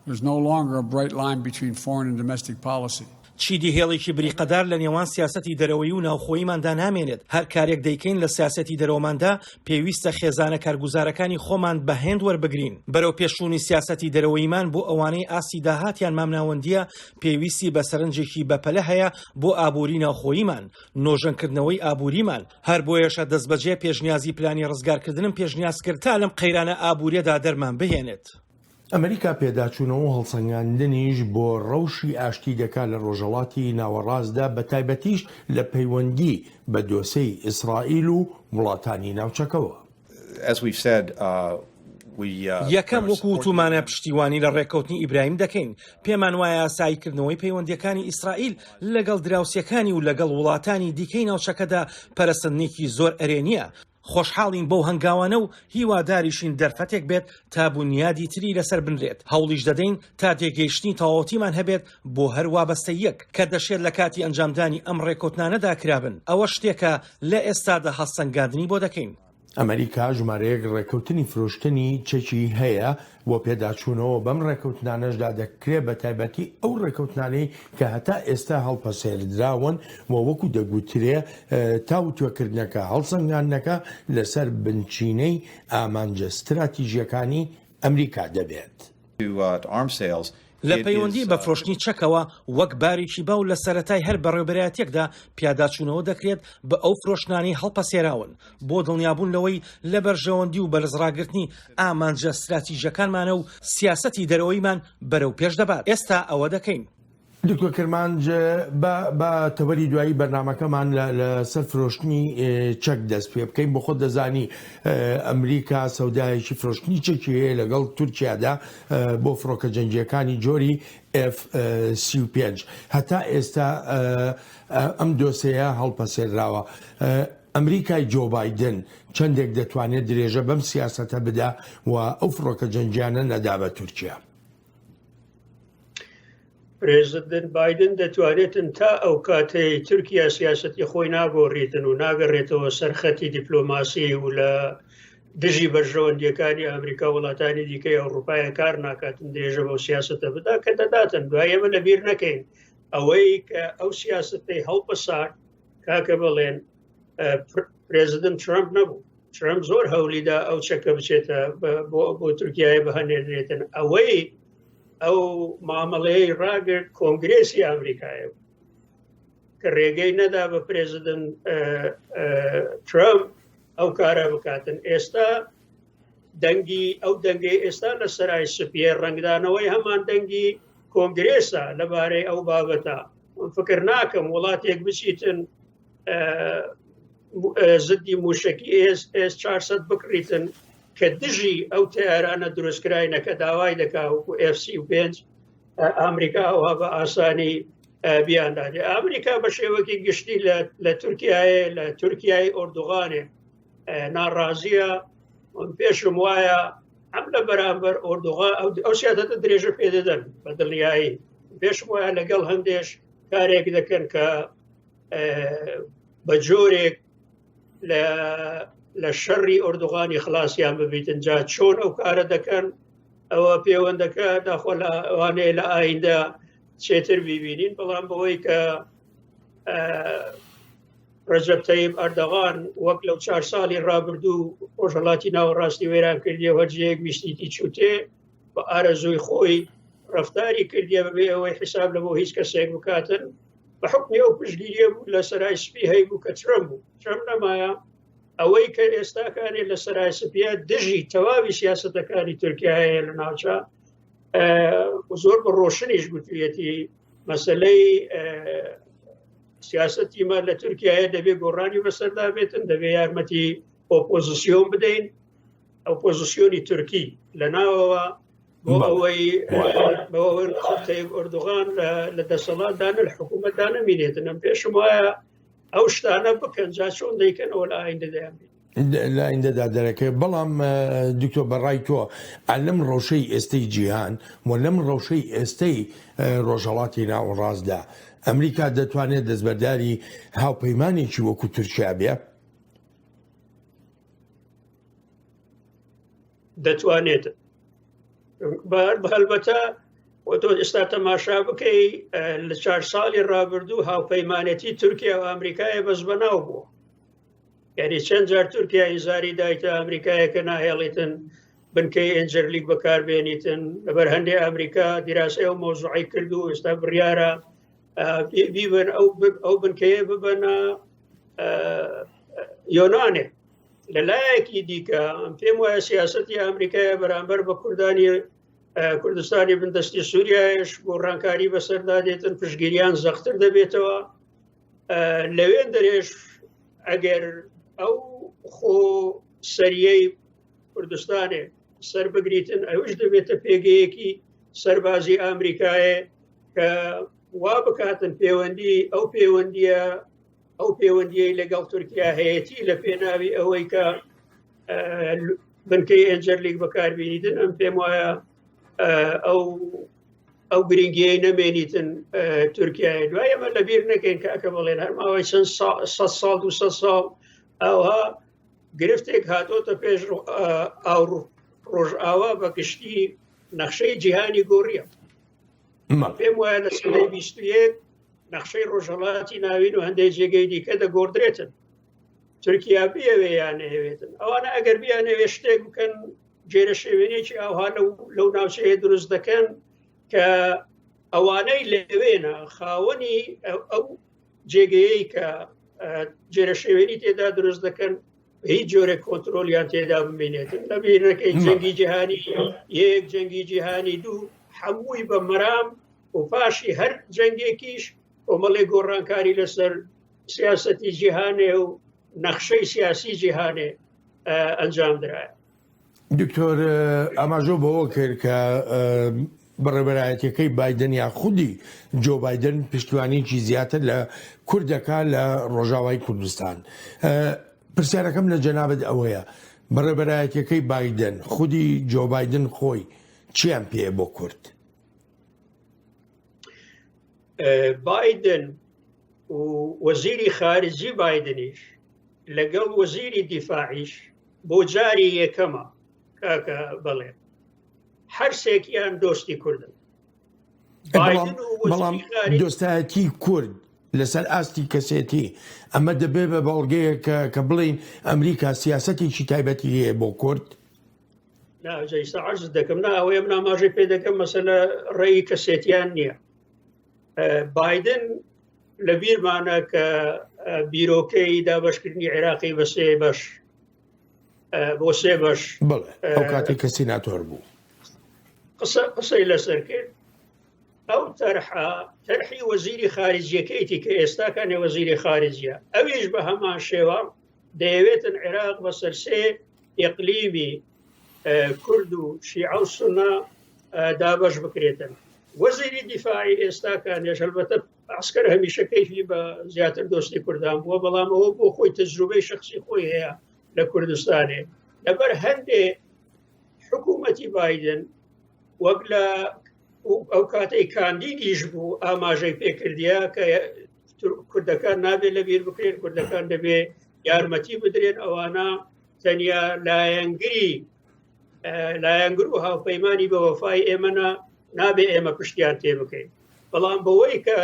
[SPEAKER 4] There's no longer a bright line between foreign and domestic policy.
[SPEAKER 2] چیدی هێڵێکی بریقەدار لە نێوان سیاسەتی دەرەوەیی و ناوخۆییماندا نامێنێت. هەر کارێک دەیکەین لە سیاسەتی دەرەوەماندا، پێویستە خێزانە کارگوزارەکانی خۆمان بە هێند وەربگرین. بەرەوپێشچوونی سیاسەتی دەرەوەییمان بۆ ئەوانەی ئاستی داهاتیان مامناوەندییە، پێویستی بە سەرنجێکی بەپەلە هەیە بۆ ئابووری ناوخۆییمان، نۆژەنکردنەوەی ئابووریمان. هەر بۆیەشە دەستبەجێ پێشنیازی پلانی ڕزگارکردنم پێشنیاز کرد تا لەم قەیرانە ئابوورییەدا دەرمان بهێنێت.
[SPEAKER 1] ئەمریکا پێداچوونەوە و هەڵسەنگاندنیش بۆ ڕەوشی ئاشتی دەکات لە ڕۆژهەڵاتی ناوەڕاستدا بەتایبەتیش لە پەیوەندی بە دۆسێی ئیسرائیل و وڵاتانی ناوچەکەوە.
[SPEAKER 2] یەکەم، وەکو وتوومانە پشتیوانی لە ڕێککەوتنی ئیبراهیم دەکەین، پێمان وایە ئاساییکردنەوەی پەیوەندییەکانی ئیسرائیل لەگەڵ دراوسێکانی و لەگەڵ وڵاتانی دیکەی ناوچەکەدا پەرەسەندنێکی زۆر ئەرێنییە. خۆشحاڵین بەو هەنگاوانە و هیواداریشین دەرفەتێک بێت تا بونیادی تری لەسەر بنرێت، هەوڵیش دەدەین تا تێگەیشتنی تەواوەتیمان هەبێت بۆ هەر وابەستەییەک کە دەشێت لە کاتی ئەنجامدانی ئەم ڕێککەوتنانەدا کرابن، ئەوە شتێکە لە ئێستادا هەڵسەنگاندنی بۆ دەکەین.
[SPEAKER 1] ئەمەریکا ژمارەیەک ڕێککەوتنی فرۆشتنی چەکی هەیە و پێداچوونەوە بەم ڕێککەوتنانەشدا دەکرێت بەتایبەتی ئەو ڕێککەوتنانەی کە هەتا ئێستا هەڵپەسێردراون و وەکو دەگوترێ تاوتوێکردنەکە هەڵسەنگاندنەکە لەسەر بنچینەی ئامانجە ستراتیژییەکانی ئەمریکا دەبێت.
[SPEAKER 2] لە پەیوەندی بە فرۆشتنی چەکەوە، وەک بارێکی باو لە سەرەتای هەر بەڕێوەبەرایەتیەکدا پیاداچوونەوە دەکرێت بە ئەو فرۆشتنانەی هەڵپەسێراون بۆ دڵنیابوون لەوەی لە بەرژەوەندی و بەرزڕاگرتنی ئامانجە ستراتیژیەکانمانە و سیاسەتی دەرەوەیمان بەرەو پێش دەبات. ئێستا ئەوە دەکەین.
[SPEAKER 1] دکتۆر کرمانج با با تەوەری دوایی بەرنامەکەمان لە لەسەر فرۆشتنی چەک دەست پێ بکەین بۆ خۆت دەزانی ئەمریکا سەودایەکی فرۆشتنی چەکی هەیە لەگەڵ تورکیادا بۆ فڕۆکە جەنگیەکانی جۆری F-35 هەتا ئێستا ئەم دۆسێیە هەڵپەسێراوە ئەمریکای جۆ بایدن چەندێک دەتوانێت درێژە بەم سیاسەتە بدا و ئەو فڕۆکە جەنگیانە نەدا بە تورکیا؟
[SPEAKER 3] پرێزیدنت بایدن دەتوانێتن تا ئەو کاتەی تورکیا سیاسەتی خۆی ناگۆڕیتن و ناگەڕێتەوە سەر خەتی دیپلۆماسی و لە دژی بەرژەوەندیەکانی ئەمریکا وڵاتانی دیکەی ئەوروپایە کار ناکاتن درێژە بەو سیاسەتە بدا کە دەداتن دوای ئێمە لەبیر نەکەین ئەوەی کە ئەو سیاسەتەی هەڵپەسارد کاکە بڵێن پرێزیدنت ترامپ نەبوو ترامپ زۆر هەولیدا ئەو چەکە بچێتە بۆ تورکیای بهنێرێتن ئەوەی ئەو مامەڵەیەی ڕاگرت کۆنگرێسی ئەمریکایە کە ڕێگەی نەدا بە پرێزیدنت ترامپ ئەو کارە بکاتن ئێستا دەنگی ئەو دەنگەی ئێستا لە سەرای سپیە ڕەنگدانەوەی هەمان دەنگی کۆنگرێسە لەبارەی ئەو بابەتە فکر ناکەم وڵاتێک بچیتن زدی موشکی ئێس ئێس 400 بکڕیتن کە دژی ئەو تەیارانە دروستکراینە کە داوای دەکا وەکو F-35 ئەمریکا ئەوها بە ئاسانی بیاندادێ ئەمریکا بە شێوەکی گشتی لە تورکیایە لە تورکیای ئۆردوغانێ ناڕازیە پێشم وایە ئەم لە بەرامبەر ئۆردوغا ئەو سیادەتە درێژە پێدەدەن بە دڵنیایی پێشم وایە لەگەڵ هەندێش کارێک دەکەن کە بە جۆرێک لە شەڕی ئۆردوغانی خلاصیان ببیتن جا چۆن ئەو کارە دەکەن ئەوە پێوەندەکە داخۆ لە ئەوانەیە لە ئایندە چێتر بیبینین بەڵام بەوەی کە ڕەجەب تەیب ئەردەغان وەک لەو چار ساڵی ڕابردوو ڕۆژهەڵاتی ناوەڕاستی وێران کردیە هەرجەیەک ویستیتی چوتێ بە ئارەزووی خۆی ڕفتاری کردیە بەبێ ئەوەی حیساب لە بۆ هیچ کەسێک بکاتن بە حکمی ئەو پشگیریە بوو لە سەرای سپی هەیبوو کە ترەم بوو ترەم نەمایە ئەوەی کە ئێستاکانێ لە سەرای سپیە دژی تەواوی سیاستەکانی تورکیا هەیە لە ناوچە زۆر بە ڕۆشنیش گوتویەتی مەسلەی سیاستی مە لە تورکایە دەبێ گۆڕانی بەسەردا بێتن دەبێ یارمەتی ئۆپۆزیسیۆن بدەین ئۆپۆزیسیۆنی تورکی لە ناوەوە بۆ ئەوەی تەیب ئۆردوغان لە دەسەڵاتدانە لە حکوومەتدا نەمینێتن ئەم پێشم وایە ئەو شتانە بکەن جا چۆن دەیکەنەوە لە ئایندە دەیان
[SPEAKER 1] لە ئایندەدا دەرەکەوێت بەڵام دکتۆر بەڕای تۆ لەم ڕەوشەی ئێستەی جیهان و لەم ڕەوشەی ئێستەی ڕۆژهەڵاتی ناوەڕاستدا ئەمریکا دەتوانێت دەستبەرداری هاوپەیمانێکی وەکو تورکیا بێ؟
[SPEAKER 3] دەتوانێت هەلبەتە تۆ ئێستا تەماشا بکەی لە چار ساڵی ڕابردوو هاوپەیمانەتی تورکیا و ئەمریکایە بەس بەناو بووە یعنی چەند جار تورکیا ئینزاری دایتە ئەمریکایە کە ناهێڵیتن بنکەی ئەنجەرلیک بەکاربێنیتن لەبەر هەندێ ئەمریکا دیراسەی ئەو مۆزوعی کرد و ئێستا بڕیارە بیبن ئەو بنکەیە ببەنە یۆناانێ لە لایەکی دیکە پێم وایە سیاستی ئەمریکایە بەرامبەر بە کوردانی کوردستانی بندەستی سووریایش گۆڕانکاری بەسەردا دێتن پشگیریان زەختر دەبێتەوە لەوێن دەرێش ئەگەر ئەو خۆ سەریەی کوردستانێ سەر بگریتن ئەوش دەبێتە پێگەیەکی سەربازی ئەمریکایە کە وا بکاتن پەیوەندی ئەو پەیوەندیە. ئەو پەیوەندیەی لەگەڵ تورکیا هەیەتی لە پێناوی ئەوەی کە بنکەی ئێنجەرلیک بەکاربینیتن ئەم پێم وایە ئەو ئەو گرنگیەی نەمێنیتن تورکیای دوای ئەمە لەبیر نەکەین کە ئەکە بڵێن هەر ماوەی چەند سە ساڵ دو ساڵ ئەوها گرفتێک هاتۆتە پێش ئاو ڕۆژئاوا بە گشتی نەخشەی جیهانی گۆڕیە پێم وایە لە سەدەی 21 نەخشەی ڕۆژهەڵاتی ناوین و هەندێک جێگەی دیکە دەگۆڕدرێتن تورکیا بیەوێ یان نەیەوێتن ئەوانە ئەگەر بیانەوێ شتێک بکەن جێرە شێوێنێکی ئاوها لەو لەو ناوچەیە دروست دەکەن کە ئەوانەی لەوێنە خاوەنی ئەو جێگەیەی کە جێرە شێوێنی تێدا دروست دەکەن هیچ جۆرێک کۆنتترۆلیان تێدا بمێنێتن لەبیر نەکەی جەنگی جیهانی یەک جەنگی جیهانی دوو هەمووی بە مەرام و پاشی هەر جەنگێکیش کۆمەڵێک گۆڕانکاری لەسەر سیاسەتی جیهانێ و نەخشەی سیاسی جیهانێ ئەنجام درایە.
[SPEAKER 1] دکتۆر ئاماژۆ بەوە کرد کە بەڕێبەرایەتەکەی بایدن یا خودی جۆ بایدن پشتیوانیکی زیاتر لە کوردەکە لە ڕۆژاوای کوردستان پرسیارەکەم لە جەنابەت ئەوەیە بەڕێبەرایەتەکەی بایدن خودی جۆ بایدن خۆی چیان پێ بۆ کورد؟
[SPEAKER 3] بایدن و وەزیری خارجی بایدنیش لەگەڵ وەزیری دیفاعیش بۆ جاری یەکەمە کاکە بەڵێ هەرسێکیان دۆستی کوردن
[SPEAKER 1] بەڵام دۆستایەتی کورد لەسەر ئاستی کەسێتی ئەمە دەبێ بە بەڵگەیە کە بڵین ئەمریکا سیاسەتێکی تایبەتی هەیە بۆ کورد
[SPEAKER 3] نا جا ئیستا عەرزت دەکەم نا ئەوەی من ئاماژەی پێ دەکەم مەسەلە ڕێی کەسێتیان نییە بایدن لە بیرمانە کە بیرۆکەی دابشکردنی عێراقی بە سێ بەش بۆ سێ بەش
[SPEAKER 1] ئەو کاتی کە سیناتۆر بوو
[SPEAKER 3] قسە قسەی لەسەر کرد ئەو تەرحە تەرحی وەزیری خارجیەکەیتی کە ئێستاکانێ وەزیری خارجیە ئەویش بە هەمان شێوە دەیەوێتن عێراق بەسەر سێ ئیقلیمی کورد و شیعە و سونە دابەش بکرێتن وەزیری دیفاعی ئێستاکانێش هەلبەتە عسکەر هەمیشە کەیفی بە زیاتر دۆستی کوردان بووە بەڵام ئەوە بۆ خۆی تەجروبەی شخصی خۆی هەیە لە کوردستانێ لەبەر هەندێ حکوومەتی بایدن وەک لە ئەو کاتەی کاندیدیش بوو ئاماژەی پێکردە کە کوردەکان نابێت لەبیر بکرێن کوردەکان دەبێ یارمەتی بدرێن ئەوانە تەنیا لایەنگری لایەنگر و هاوپەیمانی بە وەفای ئێمەە نابێ ئێمە پشتیان تێ بکەین بەڵام بەوەی کە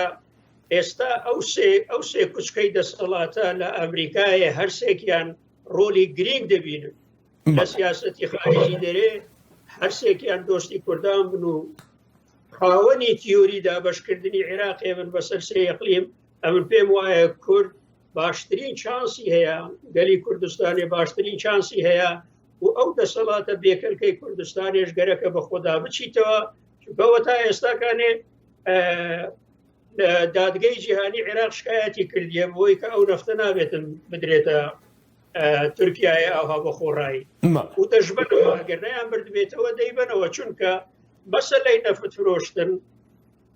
[SPEAKER 3] ئێستا ئەو سێ ئەو سێ کوچکەی دەسەڵاتە لە ئەمریکایە هەرسێکیان ڕۆلی گرینگ دەبینن لە سیاستی خارجی دەرێ هەرسێکیان دۆستی کوردان بن و خاوەنی تیۆری دابەشکردنی عێراقێ بن بەسەر سێ ئەقلیم ئەمن پێم وایە کورد باشترین چانسی هەیە گەلی کوردستانی باشترین چانسی هەیە و ئەو دەسەڵاتە بێکەلکەی کوردستانێش گەرەکە بە خۆدا بچیتەوە چونکەوە تا ئێستاکانێ دادگەی جیهانی عێراق شکایەتی کردیە بۆی کە ئەو نەفتە نابێتن بدرێتە تورکایە ئاها بە خۆڕایی و دەشبەنەوە ئەگەر نەیان بردبێتەوە دەیبەنەوە چونکە مەسەلەی نەفت فرۆشتن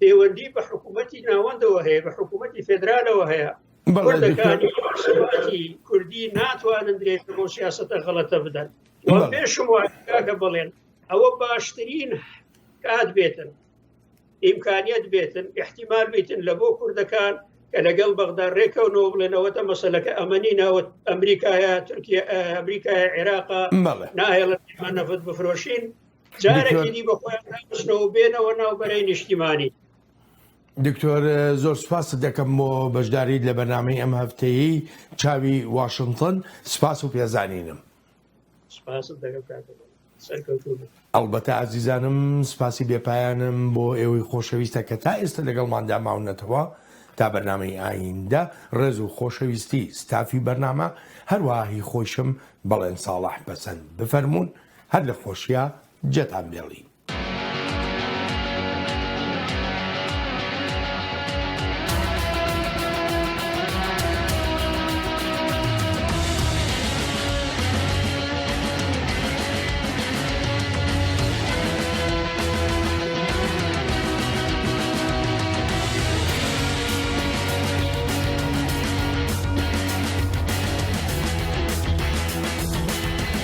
[SPEAKER 3] پەیوەندی بە حکوومەتی ناوەندەوە هەیە بە حکوومەتی فێدرالەوە هەیە کوردەکانی کوردی ناتوانن درێژە بۆ سیاستە غەڵەتە بدەن پێشم کاکە بڵێن ئەوە باشترین کات بێتن ئیمکانیت بێتن احتیمال بێتن لە بۆ کوردەکان کە لەگەڵ بەغدا ڕێکەونەوە بڵێنەوەتە مەسلەکە ئەمەنی ناوە ئەمریکایە تورکیا ئەمریکایە عێراقا ناهێڵن نەفت بفرۆشین جارێکی دی بە خۆیان بچنەوە بێنەوە ناو بەرەی نیشتیمانی.
[SPEAKER 1] دکتۆر زۆر سپاست دەکەم بۆ بەشداریت لە بەرنامەی ئەم هەفتەیەی چاوی واشنتن سپاس و پێزانینم.
[SPEAKER 3] سپاست دەکەم کاکە سەرکەوتوو بن.
[SPEAKER 1] ئەڵبەتە ئازیزانم سپاسی بێپایانم بۆ ئێوەی خۆشەویستە کە تا ئێستا لەگەڵماندا ماونەتەوە تا بەرنامەی ئایندە ڕێز و خۆشەویستی ستافی بەرنامە هەروەها هی خۆیشم بەڵێن ساڵح پەسەند بفەرموون هەر لە خۆشیا جێتان بێڵین.